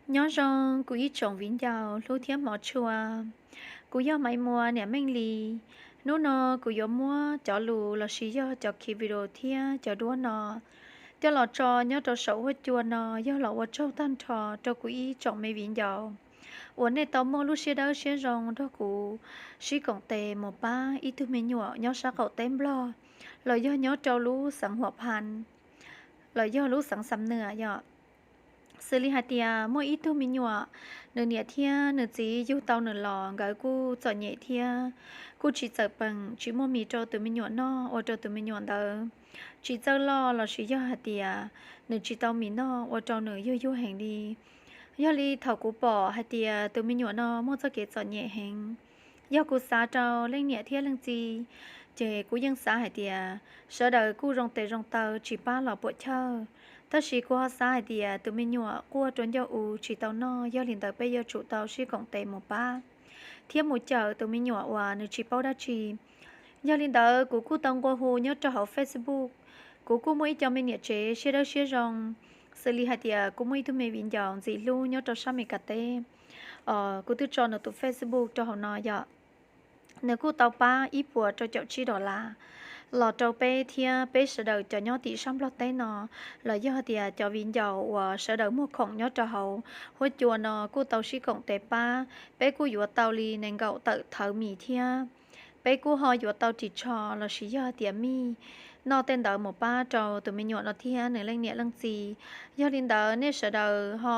Nyob zoo kuv ib tsoom viv ncaus hlub thiab hmov tshua. Kuv yog Maiv Muas niam Meej Lis. Hnub no kuv yuav muab cov lus lossis yog cov clip video thiab cov duab no coj los tso nyob rau saum huab cua no yog los ua tsaug tag nrho rau kuv ib tsoom me viv ncaus uas nej tau muaj lub siab dawb siab zoo nrog kuv sib koom tes mus pab ib tug me nyuam nyob sab qaum teb Nplog, los yog nyob rau lub xeev Huam Phas, los yog lub xeev Xam Nwam yom. Xws li hais tias muaj ib tug me nyuam, nws niam thiab nws txiv yug tau nws los nkawd kuj txom nyem thiab kuj tsis txawm peem tsis muaj mis rau tus me nyuam noj ua rau tus me nyuam ntawd tsis txawj loj lossis yog hais tias nws tsis tau mis noj ua rau nws yuag yuag heev li. Yog li thaum kuv pom hais tias tus me nyuam no muaj txoj kev txom nyem heev, yog kuv xav rau leej niam thiab leej txiv, ces kuv yeej xav hais tias sawv daws kuj zoo tes zoo taw tsis pab los puam chawj. Tab sis kuv ho xav hais tias tus me nyuam quaj rau ncauj u tsis tau noj, yog li ntawd peb yuav tsum tau sib koom tes mus pab thiab mus cawm tus me nyuam uas nws tsis paub dab tsi. Yog li ntawd kuv kuj tau nqua hu nyob rau hauv Facebook, kuv kuj muaj ib co me niam tsev siab dawb siab zoo, xws li hais tias kuv muaj ib tug me viv ncaus ntxim hlub nyob rau sab Mes Kas teb, kuv twb tso nws tus Facebook rau hauv no yom. Nws kuj tau pab ib puas rau caum tsib dollar los rau peb thiab peb sawv daws cov nyob tim sab Nplog teb no, los yog tias cov viv ncaus uas sawv daws muag khoom nyob rau hauv huab cua no kuj tau sib koom tes pab. Peb kuj yuav tau li nees nkaum tawm thawv mis thiab peb kuj ho yuav tau ris tsho lossis yog tias mij noj tej ntawd mus pab rau tus me nyuam no thiab nws leej niam leej txiv. Yog li ntawd nej sawv daws ho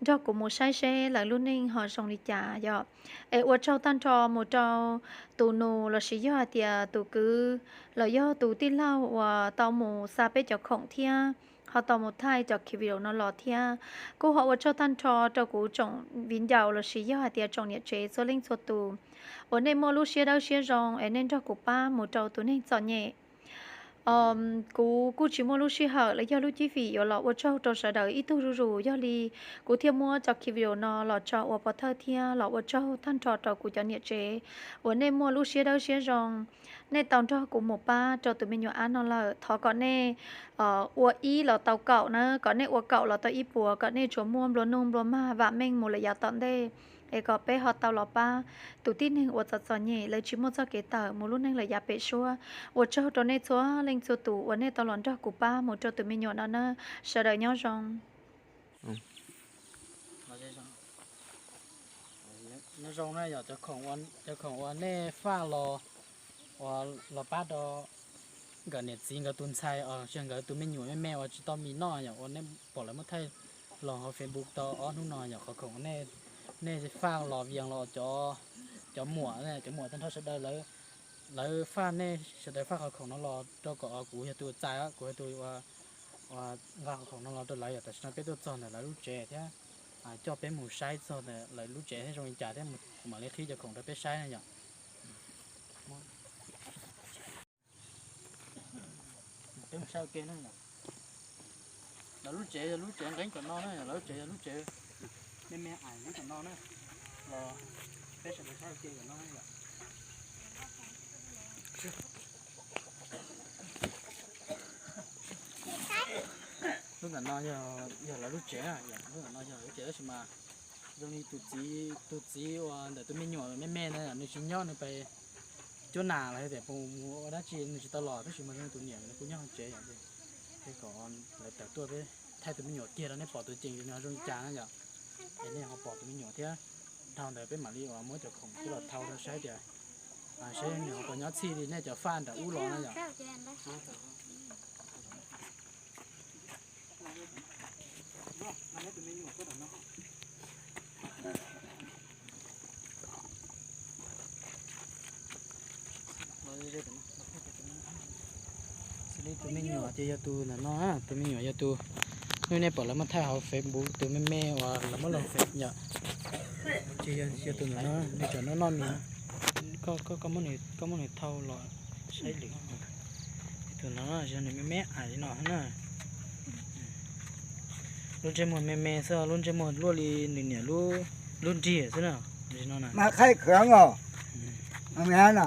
nrog kuv mus saib seb lawv lub neej ho zoo li cas yom. Es ua tsaug tag nrho mus rau tus nus lossis yog hais tias tus kwv los yog tus tij laug uas tau mus xa peb cov khoom thiab ho tau mus thaij cov clip video no los thiab. Kuj ho ua tsaug tag nrho rau kuv tsoom viv ncaus lossis yog hais tias tsoom niam tsev txhua leej txhua tus uas nej muaj lub siab dawb siab zoo es nej nrog kuv pab mus rau tus neeg txom nyem. Kuv kuj tsis muaj lub sij hawm los yog lub cib fim yuav los ua tsaug rau sawv daws ib tug zuj zus, yog li kuv thiaj muab cov clip video no los tso ua pov thawj thiab los ua tsaug tag nrho rau kuv cov niam tsev uas nej muaj lub siab dawb siab zoo, nej tau nrog kuv mus pab rau tus me nyuam ab no lawm. Thov kom nej ua ib los tau kaum na, kom nej ua kaum los tau ib puas, kom nej tsuas muaj nplua nuj nplua mag vam meej mus lawm yav tom ntej, es kom peb ho tau los pab tus tib neeg uas txom txom nyem lawv tsis muaj txoj kev tawm mus lub neej lawm yav pem suab. Ua tsaug rau nej txhua leej txhua tus uas nej tau los nrog kuv pab mus rau tus me nyuam no na. Sawv daws nyob zoo. Nyob zoo na, yog cov khoom uas nej faj los, uas los pab rau nkawd niam txiv nkawd tus ntxhais os, nkawd tus me nyuam me me uas tsis tau mis noj yom, uas nej pom lawv muab thaij los hauv Facebook tau ob hnub no yom, qhov khoom nej faj los vias los cov, cov muam, cov muam tag nrho sawv daws lawv faj nej sawv daws faj qhov khoom no los rau kom kuv yog tus txais, kuv yog tus uas nqa qhov khoom no los rau lawv yom. Tam sim no peb tuaj txog ntawm lawv lub tsev thiab coj peb mus saib txog ntawm lawv lub tsev thiab zoo li cas thiab kuv mam li qhib cov khoom rau peb saib na yom. Peb mus saib ua ke na yom. Lawv lub tsev yog lub tsev nqeeb tom no na, lawv lub tsev yog lub tsev me me ais lub tom no na. Los peb sawv daws saib ua ke tom no na yom. Lub tom no yog lawv lub tsev na, lub tom no yog lawv lub tsev tab sis mas zoo li tus txiv, tus txiv uas ntawm tus me nyuam me me na nws tsis nyob, nws pes cuab nas los yog tias pes mus ua dab tsi nws tsis tau los, tab sis mas zoo li tus niam nws kuj nyob hauv tsev yom. Ces kom lawv tawm tuaj peb thaij tus me nyuam kiag rau nej pom tus ceem nws zoo li cas na yom. Es nej ho pom tus me nyuam thiab, dhau ntawd peb mam li uas muab cov khoom coj los thau rau saib tias, saib nws ho puas nyob txhij li nej cov faj nram ub los na yom. Xws li tus me nyuam ces yog tus ntawm no, tus me nyuam yog tus, nej pom lawv muab thaij hauv Facebook tus me me uas lawv muab los Facebook yom. Ces yog tus ntawm no, nws tseem noj noj mis. Koj muab nws thau los saib lwm. Tus no yog nws me me ais li no na. Lub ntsej muag me me xwb, lub ntsej muag luaj li nws niam lub nrig xwb na. Mas khaij khwv os, mas me no.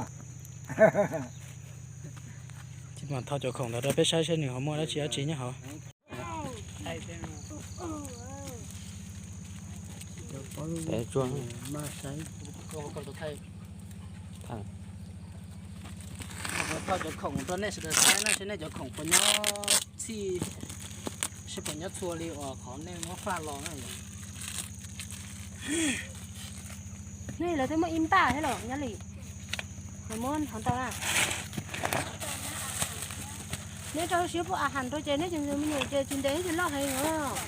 Ces mam thau cov khoom ntawd rau peb saib seb nws ho muaj dab tsi dab tsi nyob hauv. Peb tsuag. Thaij cov khoom rau nej sawv daws saib na, seb nej cov khoom puas nyob txhij, seb puas nyob txhua li uas qhov nej muab faj los na yom. Nej lawv twb muaj ib npaj thiab los nyob li, lawv muab hov ntau na. Neb rau siab pub a has rau ces neb cov me nyuam ces tsis ntev ces loj heev os.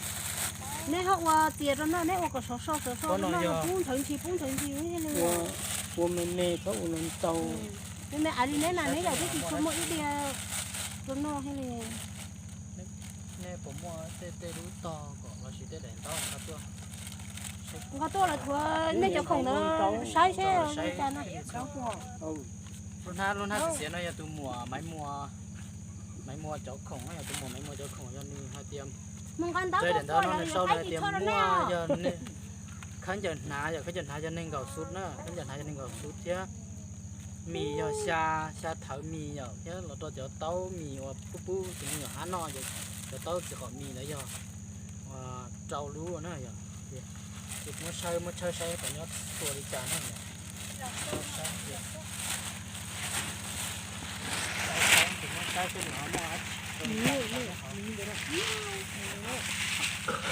Neb ho ua txias rau noj, neb ua kom sov so sov so rau noj, pub nthawv ntshis pub nthawv ntshis thiaj li. Ua me me txhob ua ntau. Me me ais li neb mas neb yam twb tsis tshua muaj ib diav rau noj thiaj li. Nej puas muaj tej tej lub tog kom los sis tej daim ntaub nqa tuaj? Nqa tuaj los thuav nej cov khoom ntawd saib seb li cas no. Lub hnab, lub hnab xiav xiav no yog tus muam Maiv Muas, Maiv Muas cov khoom, yog tus muam Maiv Muas cov khoom, yog nws hais tias mus nqa ntaub tuaj daim ntawd no nws sau hais tias muaj, yog khaub ncaws hnav, yog khaub ncaws hnav yog nees nkaum xub na, khaub ncaws hnav yog nees nkaum xub thiab mis yog xya, xya thawv mis yom, thiab los rau cov taub mis uas pub pub tus me nyuam hab noj, cov taub txiv qos mis ntawd yog rau lub na yom. Ces muab tshawb, muab tshawb saib kom nyob txhua li cas na yom. Ces muab saib seb nws ho muaj dab tsi rau li cas.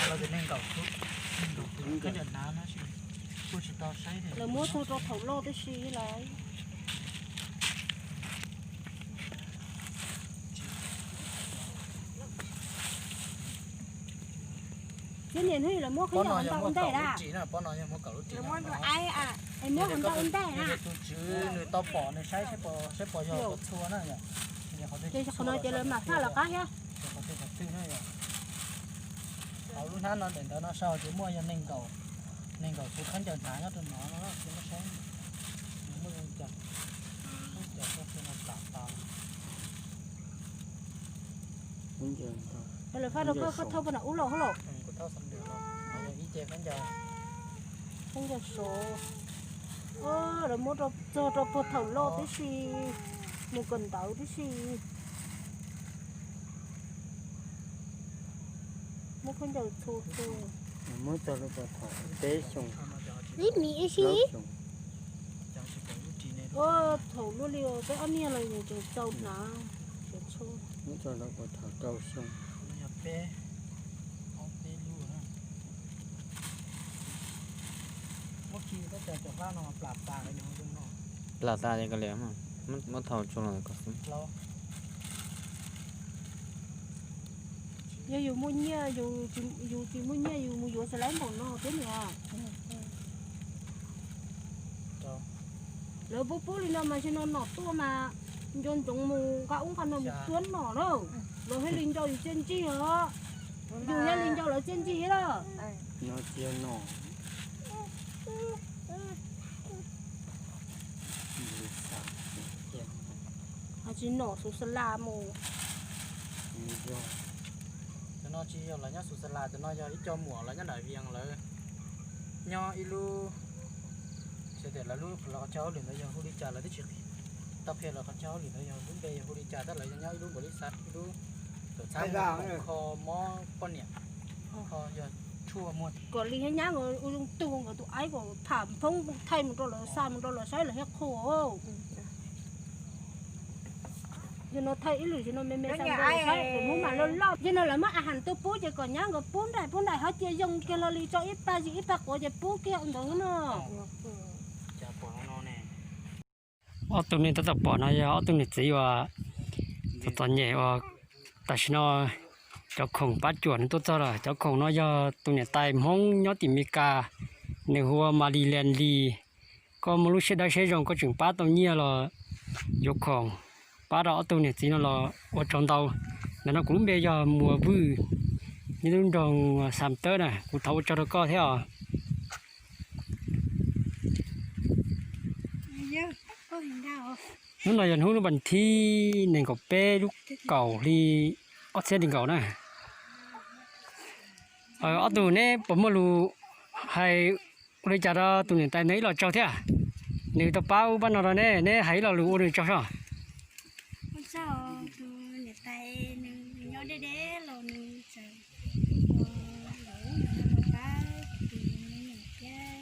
Los tus nees nkaum xub, nees nkaum xub khaub ncaws hnav no kuj tsis tau saib. Lawv muab txog rau thaum loj tib si lawm. Thiab niam hnub lawv muab khaub ncaws ntau ua ntej na. Lawv muab ntau ua ntej na. Tus tswv nws tau pom nws saib seb puas yog txhua na yom. Ces qhov no ces lawv mam faj los qab thiab. Hauv lub hnab no daim ntawv no sau ces muaj yog nees nkaum, nees nkaum tus khaub ncaws hnav nyob rau no no ces muab saib muaj zoo cas. Khaub ncaws koj xwb no plam tas. Lawv faj rau koj, koj thauj puag nram ub los hauj lwm. Khaub ncaws sov. Lawv muab txog rau puag thaum loj tib si, mus kawm ntawv tib si. Muab khaub ncaws txhua txhua. Muab txog rau puag thaum peb xyoo, ib mis ib si. Ua thaum luaj li peb ob niag los yus tseem txaus hnav, tseem tshuaj. Muab txog rau puag thaum rau xyoo. Plam tas li ko li, muab thau tso los kom xwb. Yog yus muaj nyiaj, yus tsis muaj nyiaj yus mus yuav xav laib npaum no thiab niam. Lawv pub pub li no mas sim no nom tuaj mas nco ntsoov mus nqa ub nqa no mus tuab nom na. Lawv thiaj li nco yus txiaj ntsig os. Yus thiaj li nco lawv txiaj ntsig thiab. Tsis nom xus xa la mus. Cov no tsis yog lawv nyob xus xa la, cov no yog ib co muam lawv nyob nram Vias lawv nyob ib lub, xyov tias lawv lub, lawv qhov chaw hauj lwm ntawd yog hu li cas, lawv twb tsis tau qhia lawv qhov chaw hauj lwm ntawd yog lub npe yog hu li cas, tab lawv nyob ib lub npaum li xav ib lub tuam txhab kho mob poj niam, kho yog tshuaj muag. Kom li thiab nyab nkawd ua zoo tu nkawd tus aib kom tham phoob thaij mus rau lawv xa mus rau lawv saib lawv thiaj qhuas. Yog no thaij ib lwm, yog no me me xa mus rau lawv saib, lawv muab mas loj loj. Yog no lawv muab a has tuaj pub ces kom nyab nkawd pub nraim pub nraim ho cia zoo kiag lo li tso ib pab zis ib pab quav ces pub kiag ntawd no. Ob tug nej tab tom pom no yog ob tug niam txiv uas txom txom nyem uas tam sim no cov khoom pab cuam nws tuaj txog lawm. Cov khoom no yog tus niam tais Hmoob nyob tim Mes Kas, nws hu ua Mali Len Li. Koj muaj lub siab dawb siab zoo koj tseem pab tau nyiaj los yuav khoom pab rau ob tug niam txiv no los ua tsaug ntau. Ntawm no kuv lub npe yog Muas Vwj, nyob lub nroog Xam Tawb na, kuv thov ua tsaug rau koj thiab os. Hnub no yog hnub lub vas thib nees nkaum peb lub kaum hli ob txhiab nees nkaum na. Ob tug neb puas muaj lus hais ua li cas rau tus niam tais no ib los tsaug thiab? Nws tau pab ub pab no rau neb, neb hais ib lo lus ua nws tsaug soj. Ua tsaug tus niam tais, nws nyob deb deb los nws txawm ua lus no los pab tus me nyuam thiab.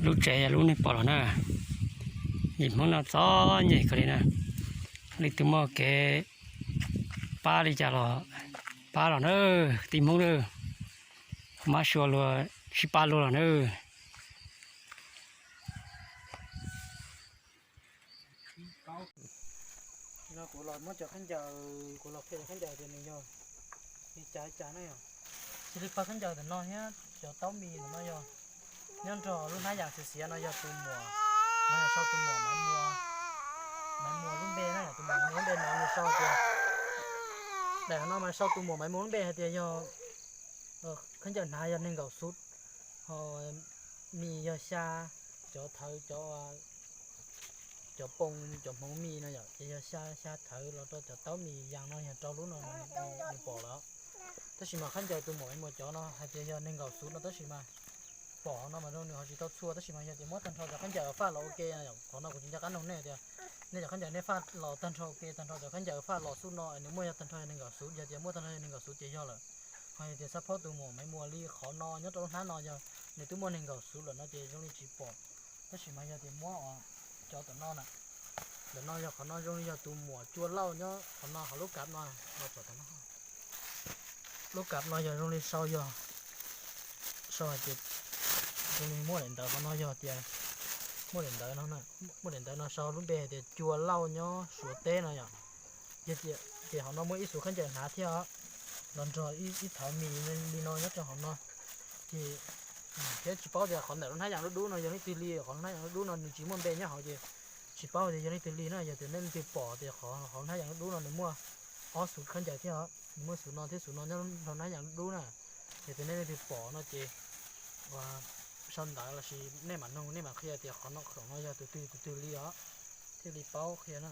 Lub tsev yog lub nej pom los na, yim Hmoob no txom nyem kawg li na. Leej twg muaj kev pab li cas los pab los na, tij Hmoob na, mab sua luag sib pab luag los na. No kuv los muab cov khaub ncaws, kuv los qhia cov khaub ncaws tias nws yog li cas li cas na yog. Cia li pab khaub ncaws ntawm no thiab cov taub mis ntawm no yog nyob nrog lub hnab yas xiav xiav no yog tus muam, no yog sau tus muam Maiv Muas, Maiv Muas lub npe na, yog tus muam Maiv Muas lub npe no nws sau tias, daim no mas sau tus muam Maiv Muas lub npe hais tias yog khaub ncaws hnav yog nees nkaum xuv, ho mis yog xya, cov thawv cov cov poo cov hmoov mis no yom, ces yog xya, xya thawv los rau cov taub mis yas no yog rau lub no nws pom lawm. Tab sis mas khaub ncaws tus muam Maiv Muas cov no hais tias yog nees nkaum xuv no tab sis mas pom no mas nws ho tsis tau txhua tab sis mas yog tias muab tag nrho cov khaub ncaws faj los ua ke, qhov no kuv tsis nco qab nug nej tias nej cov khaub ncaws nej faj los tag nrho ua ke tag nrho cov khaub ncaws faj los xub no nws muaj yog tag nrho yog nees nkaum xuv, yog tias muaj tag nrho yog nees nkaum xuv ces yog lawm. Ho yog tias xab phob tus muam Maiv Muas li qhov no nyob rau lub hnab no yog nws twb muaj nees nkaum xuv lawm no ces zoo li tsis pom. Tab sis mas yog tias muab cov tom no na, ntawm no yog qhov no zoo li yog tus muam Cua Lauj nyob qhov no, ho lub kav no, lub kav no yog zoo li sau yog, sau hais tias zoo li muaj daim ntawv qhov no yog tias muaj daim ntawv no, muaj daim ntawv no sau lub npe hais tias Cua Lauj nyob Suav teb no yom. Ces qhov no muaj ib xuv khaub ncaws hnav thiab los nrog ib thawv mis li no nyob rau hauv no. Ces thiab tsis paub tias qhov ntawm lub hnab yas dub dub no yog leej twg li, qhov lub hnab yas dub dub no nws tsis muaj npe nyob hauv ces tsis paub tias yog leej twg li na. Yog tias nej leej twg pom tias qhov hauv hnab yas dub dub no nws muaj ob xuv khaub ncaws thiab, nws muaj xuv no thiab xuv no nyob rau hnab yas dub dub na. Yog tias nej leej twg pom no ces ua sau ntawv lossis nej mam nug nej mam qhia tias qhov no, qhov no yog tus twg tus twg li os, thiaj li paub qhia na.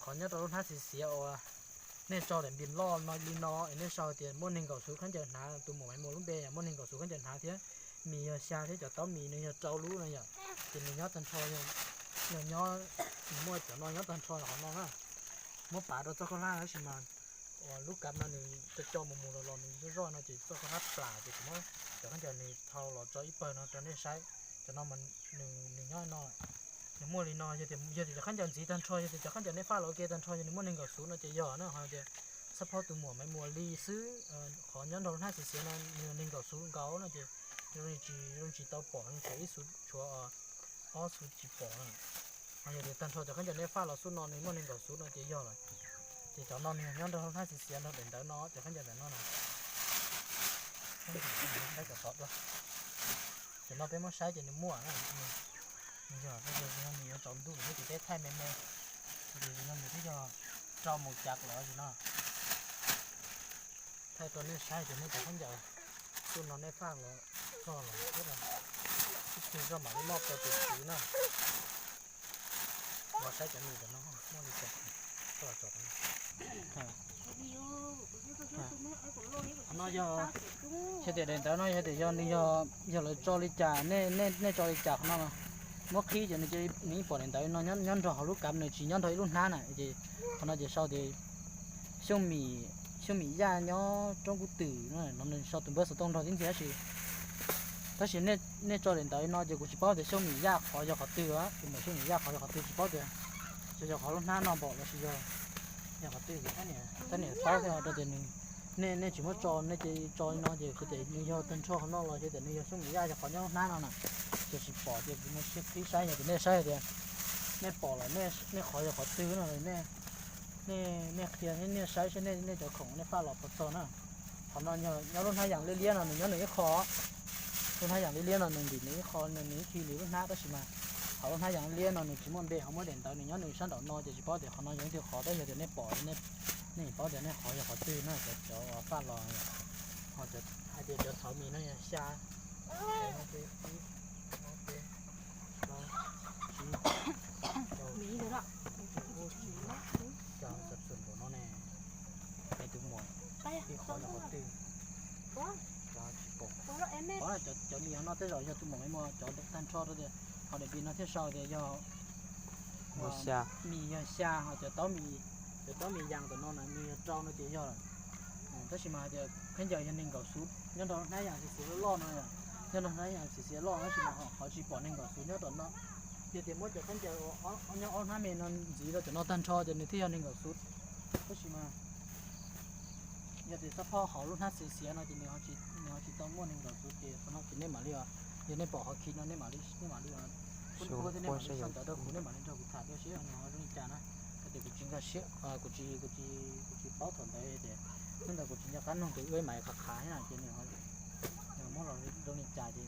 Qhov nyob rau lub hnab xiav xiav uas nej tso daim npis loj no li no es nej sau tias muaj nees nkaum xuv khaub ncaws hnav, tus muam Maiv Muas lub npe muaj nees nkaum xuv khaub ncaws hnav thiab mis yog xya thiab cov taub mis nws yog rau lub no yom. Ces nws nyob tag nrho, yog nyob, nws muaj cov no nyob tag nrho qhov no na. Muab pav rau txoj khaub hlab tab sis mas uas lub kav no nws co co mus mus los los nws zoj zoj no ces txoj khaub hlab plam ces kuv muab cov khaub ncaws nws thau los tso ib pawg no rau nej saib. Cov no nws nyob no, nws muaj li no, yog tias cov khaub ncaws ntxiv tag nrho, yog tias cov khaub ncaws nej faj los ua ke tag nrho yog nws muaj nees nkaum xuv no ces yog na, ho tias xab phob tus muam Maiv Muas li xwb, qhov nyob nrog lub hnab xiav xiav no nws nees nkaum xuv nkaus no ces zoo li tsis, zoo tsis tau pom, zoo tshuav ib xuv, tshuav ob xuv tsis pom na. Ho yog tias tag nrho cov khaub ncaws nej faj los xub no nws muaj nees nkaum xuv no ces yog lawm. Ces cov no nws nyob nrog lub hnab xiav xiav nrog daim ntawv no, cov khaub ncaws ntawm no na. Saib cov tod dua. Cov no peb muab saib ces nws muaj na. Nws yog, nws yuav tsaus ntuj thiab ces peb thaij me me. Ces no nws twb yog rau mus cas los sim no. Thaij rau nej saib ces nej cov khaub ncaws xub no nej faj los txog los thiab los ib tug zoj mam li muaj rau tus tswv na. Los saib cov nws cov no muaj li cas. Qhov no yog, yog tias daim ntawv no yog tias yog nws yog, yog lawv tso li cas, nej, nej tso li cas qhov no. Muab qhib ces nws, nws yeej pom daim ntawv no nyob nrog hauv lub kav, nws tsis nyob nrog ib lub hnab na ces qhov no ces sau tias Xyooj Mim, Xyooj Mim Yaj nyob Roob Kub Twm no, nws sau tus npawb xov tooj nrog tib ntxi tab sis, tab sis nej tso daim ntawv no ces kuv tsis paub tias Xyooj Mim Yaj qhov yog qhov twg, tus muam Xyooj Mim Yaj qhov yog qhov twg tsis paub tias, xyov yog qhov lub hnab no npaum los sis yog, yog qhov twg ces tab niam paub thiab rau tias nws, nej, nej tsis muab tso, nej cia li tso li no ces xyov tias nws yog tag nrho qhov no los xyov tias nws yog Xyooj Mim Yaj yog qhov nyob lub hnab no na. Ces tsis pom ces kuv muab qhib saib yog tias nej saib tias nej pom lawm, nej qhov yog qhov twg no, nej, nej qhia nej saib saib nej cov khoom nej faj los puas txog na. Qhov no nyob lub hnab yas liab liab no nws nyob nws ib qho. Lub hnab yas liab liab no nws ntim nws ib qho, nws ib khi nws lub hnab tab sis mas qhov lub hnab yas liab no nws tsis muaj npe, ho muab daim ntawv nws nyob nws sab nraum no ces tsis paub tias qhov no yog leej twg qhov, tab yog tias nej pom, nej paub tias nej qhov yog qhov twg na, cov, cov faj los, ho hais tias cov thawv mis no yog xya, ib, rau, tsib, rau, rau, no ne, tus muam, ib qhov yog qhov twg, cov tsis pom. Cov mis no tej zaum yog tus muam Maiv Muas cov tag nrho rau tias, ho daim npis no thiaj sau tias yog mis yog xya, ho cov taub mis, cov taub mis yas tom no na nws yog rau no ces yog lawm. Tab sis mas hais tias khaub ncaws yog nees nkaum xuv nyob nrog hnab yas xiav xiav loj loj no yom. Nyob rau hnab xiav xiav loj tab sis mas ho tsis pom neeg nkaum xuv nyob rau no. Yog tias muab cov khaub ncaws uas nyob ob hnab me no ntxiv rau cov no tag nrho ces nws thiaj yog neeg nkaum xuv. Tab sis mas yog tias xab phob hauv lub hnab xiav xiav no ces nws ho tsis tau muaj neeg nkaum xuv ces qhov no ces nej mam li, yog nej pom qhov khi no nej mam li, nej mam li, nej mam li sau ntawv rau kuv, nej mam li nrog kuv tham dua seb nws ho zoo li cas na. Hais tias kuv tsis nkag siab, kuv tsis, kuv tsis, kuv tsis paub thaum ntawd tias hnub ntawd kuv tsis nco qab nug tus wb mam qhav qhav na ces nws muab los zoo li cas ces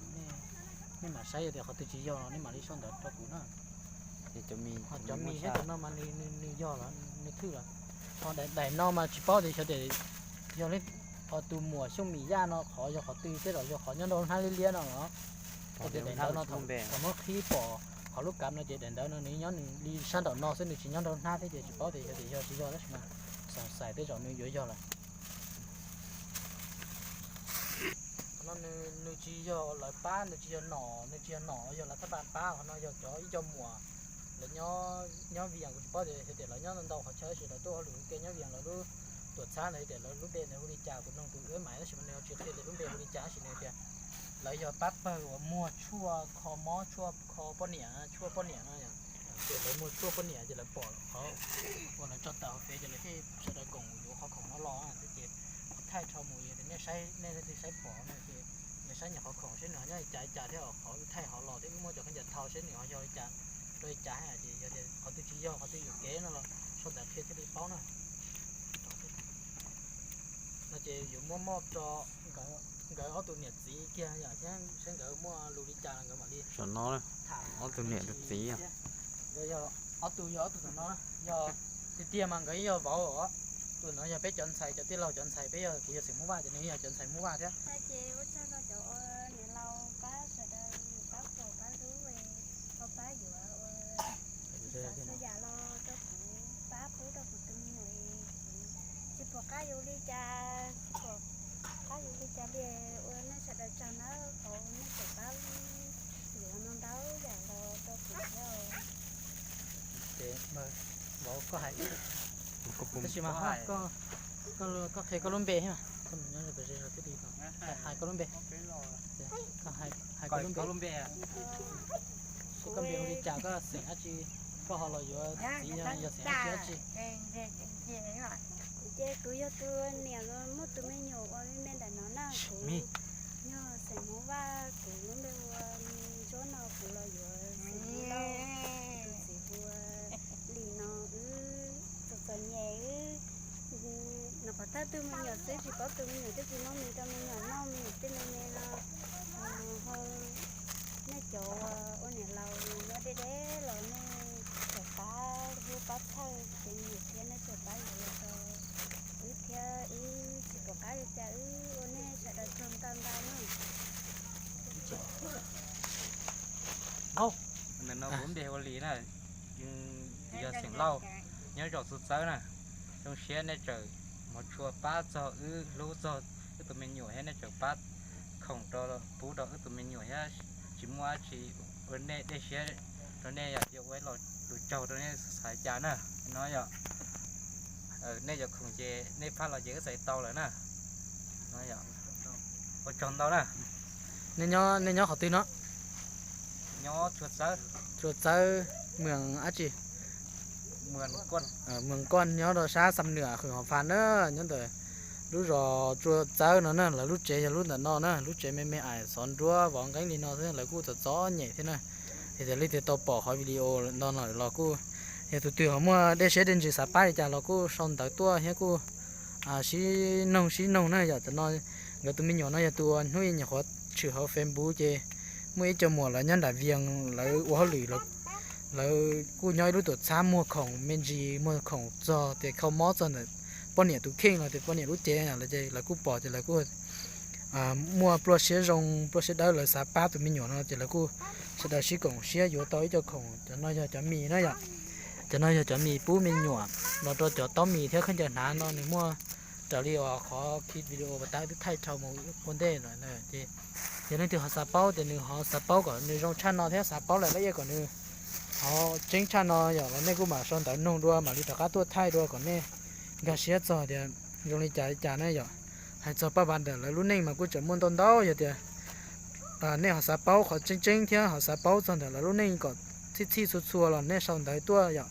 nej mam saib, yog tias qhov twg tsis yog los nej mam li sau ntawv rau kuv na. Ho cov mis thiab cov no mas nws yog los nws thwj los, ho daim no mas tsis paub tias xyov tias yog li tus muam Xyooj Mis Yaj no qhov yog qhov twg, tej zaum yog qhov nyob nrau hnab liab liab no los. Hais tias daim ntawv no thaum muab qhib pom qhov lub kav no ces daim ntawv no nws nyob nws li sab nraum no xwb, nws tsis nyob nrau hnab thiab ces tsis paub tias yog tias yog tsis yog tab sis mas xoom xais tej zaum nws yuav yog lawm. Qhov no nws tsis yog lawv pab, nws tsis yog nom, nws tsis yog nom, yog lawv thaj pab pab, qhov no yog cov ib co muam lawv nyob Vias, kuv tsis paub tias lawv nyob ntau qhov chaw tab sis lawv tuaj hauj lwm ua ke nyob Vias, lawv lub tuam txhab ntawd tias lawv lub npe nws hu li cas, kuv nug tus wb mam tab sis mas nws tsis qhia tias lub npe hu li cas tab sis nws tias lawv yog pab pawg uas muag tshuaj kho mob, tshuaj kho poj niam, tshuaj poj niam no. Ces lawv muag tshuaj poj niam ces lawv pom qhov uas lawv tso tawm hauv fev ces lawv thiaj sawv daws koom yuav qhov khoom no los thiab ces kuv thaij rho mus, yog tias nej leej twg saib pom no ces nej saib nyuam qhov khoom seb nws ho nyob li cas li cas thiab qhov wb thaij hauv los thiab wb muab cov khaub ncaws thau seb nws ho yog li cas rau li cas, ces yog tias qhov twg tsis yog, qhov twg yuam kev no los sau ntawv qhia thiaj li paub na. No ces yuav muab moj rau nkawd ob tug niam txiv kiag yom, thiab seb nkawd muaj lus li cas los nkawd mam li, saum no, ob tug niam tus txiv, ob tug yog ob tug tom no, yog tiag tiag mas nkawd yog vauv os. Tus no yog peb cov ntxhais, cov tij laug cov ntxhais, peb yog, kuv yog xeem Hmoob Vaj ces nws yog cov ntxhais Hmoob Vaj thiab. Ua tsaug rau cov ua niam laus pab sawv daws pab pom pab hlub, pab yuav ua txhua yam los rau kuv, pab pub rau kuv tus me nyuam, kuv tsis pom qab yuav li cas, tsis pom qab yuav li cas li. Ua nej sawv daws tsaug nawb, thov nej txawm pab yuav ntau ntau yam los rau kuv thiab. Ces vauv, koj hais, tab sis mas koj, koj qhia koj lub npe thiab, koj nyob ze zog thiaj li tau. Hais koj lub npe, hais koj lub npe, seb koj npe hu li cas, koj xeem dab tsi, koj ho los yuav txiv yog xeem dab tsi dab tsi. Ces kuv yog tus niam los muaj tus me nyuam uas me me ntawm no na, kuv yog xeem Hmoob Vaj, kuv lub npe hu ua Ntsuab no, kuv los yuav xeem Hmoob Lauj, tus txiv hu ua Lis no. Wb txom txom nyem, wb nyuam qhuav tag tug me nyuam xwb, tsis paub tus me nyuam twb tsis muaj mis rau me nyuam noj, me nyuam tej me me no. Ho nej cov ua niam laus nyob deb deb los nej txawm pab hlub pab txhawj kuv tus me nyuam thiab, nej txawm pab yuav los rau wb thiab, wb tsis pom qab li cas, wb ua nej sawv daws tsaug ntau ntau na. Ntawm no kuv npe hu ua Lis na, yog xeem Lauj, nyob zos Txu Txawb na. Zoo siab nej tseem muab tshua pab txog wb, hlub txog wb tus me nyuam thiab nej tseem pab khoom rau, pub rau wb tus me nyuam thiab. Tsis muaj dab tsi, ua nej dej siab rau nej yom, yog ua ib lo lus tsaug rau nej xav li cas na. No yom, nej cov khoom ces nej pab los ces wb txais tau lawm na. Ua tsaug ntau na. Nej nyob qhov twg no? Nyob Txu Txawb. Txu Txawb, Mws dab tsi? Mws Koj, nyob rau sab Xam Nwm, Hwm Hom Phas na. Nyob ntawm lub zos Txu Txawb no na, lawv lub tsev yog lub ntawm no na, lub tsev me me ais xov nruab vov nqeeb li no xwb, lawv kuj txom txom nyem thiab na. Yog tias leej twg tau pom qhov video no lawm los kuj, yog tus twg ho muaj dej siab dej ntsws xav pab li cas los kuj sau ntawv tuaj thiab kuj sib noog sib noog na. Yog tam no nkawd tus me nyuam no yog tus uas hnub i nyuam qhuav tshwm hauv Facebook ces muaj ib co muam lawv nyob nram Vias lawv ua hauj lwm, lawv kuj nyob ib lub tuam txhab muag khoom me ntsis, muag khoom txog tias kho mob txog ntawm poj niam tus kheej los tias poj niam lub cev, lawv kuj pom ces lawv kuj muaj pluaj siab zoo pluaj siab dawb, lawv xav pab tus me nyuam no ces lawv kuj sawv daws sib koom siab yuav tau ib co khoom. Cov no yog cov mis na yom, cov no yog cov mis pub me nyuam los rau cov taub mis thiab khaub ncaws hnav no nws muaj raws li uas qhov khi video uas tas twb thaij dhau mus ua ntej lawm ces yog leej twg ho xav paub ces nws ho xav paub kom nws zoo tshaj no thiab xav paub lawm laj iaj kom nws ho tseeb tshaj no yom los nej kuj mam sau ntawv noog dua mam li rov qab tuaj thaij dua kom nej nkag siab txog tias zoo li cas li cas na yom. Hais txog Paj Vas ntawm lawv lub neej mas kuj tseem muaj ntau ntau, yog tias nej ho xav paub qhov tseeb tseeb thiab ho xav paub txog ntawm lawv lub neej kom txhij txhij txhua txhua los nej sau ntawv tuaj yom,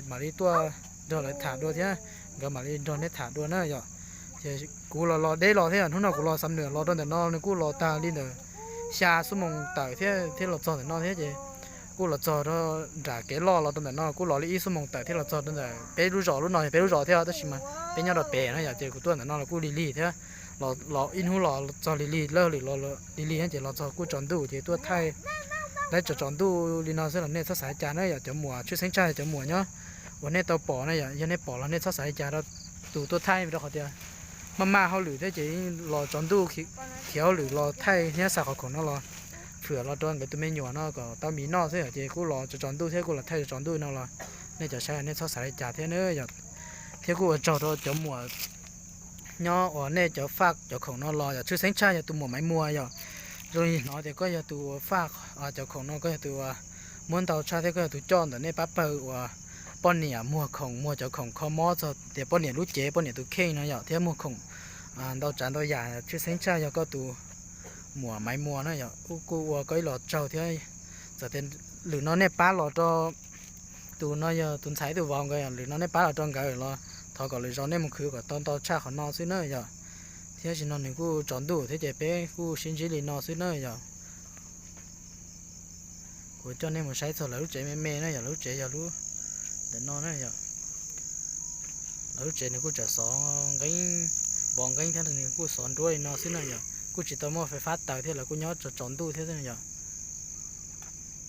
mam li tuaj nrog lawv tham dua thiab nkawd mam li nrog nej tham dua na yom. Ces kuv los los deb los thiab, hnub no kuv los xam nwm los rau ntawm no nws kuj los tag li ntawm xya xuab moos tawm thiab thiab los txog ntawm no thiab ces kuj los txog rau nram kev loj los rau ntawm no kuj los li ib xuab moos tawm thiab los txog rau ntawm peb lub zos. Lub no yog peb lub zos thiab tab sis mas peb nyob rau pem no yom, ces kuv tuaj ntawm no los kuj lig lig thiab, los ib hnub los txog lig lig lawm, lig lig thiab ces los txog kuj tsaus ntuj ces tuaj thaij. Lawv tsaus tsaus ntuj li no xwb los nej txhob xav li cas na yom, cov muam tshwj xeeb tshaj cov muam nyob uas nej tau pom na yom, yog nej pom los nej txhob xav li cas rau tus tuaj thaij rau qhov tias maj maj hauj lwm thiab ces los tsaus ntuj khiav hauj lwm los thaij thiab xa qhov khoom no los fwm los rau nkawd tus me nyuam no kom tau mis noj xwb yom, ces kuj los tsaus tsaus ntuj thiab kuj los thaij tsaus ntuj no los nej cov saib nej txhob xav li cas thiab na yom. Thiab kuj ua tsaug rau cov muam nyob uas nej cov faj cov khoom no los yog tshwj xeeb tshaj yog tus muam Maiv Muas yom. Zoo li hnov tias koj yog tus uas faj cov khoom no, koj yog tus uas muab ntau tshaj thiab koj yog tus coj ntawm nej pab pawg uas poj niam muag khoom, muag cov khoom kho mob txog tias poj niam lub cev, poj niam tus kheej no yom, thiab muag khoom ntau tsav ntau yam, tshwj xeeb tshaj yog koj tus muam Maiv Muas na yom. Kuj ua koj ib los tsaug thiab. Txawm tias lwm no nej pab los rau tus no yog tus ntxhais tus vauv nkawd, lwm no nej pab los rau nkawd los thov kom lwm zaus nej mus khwv kom tau ntau tshaj qhov no xwb na yom. Thiab sim no nws kuj tsaus ntuj thiab ces peb kuj sib ntsib li no xwb na yom. Kuv coj nej mus saib txog lawv lub tsev me me na yom, lawv lub tsev yog lub ntawm no na yom. Lawv lub tsev nws kuj tseem xov nqeeb, vov nqeeb thiab nws kuj xov nruab li no xwb na yom, kuj tsis tau muaj fais fab taws thiab, lawv kuj nyob tsaus tsaus ntuj thiab xwb na yom.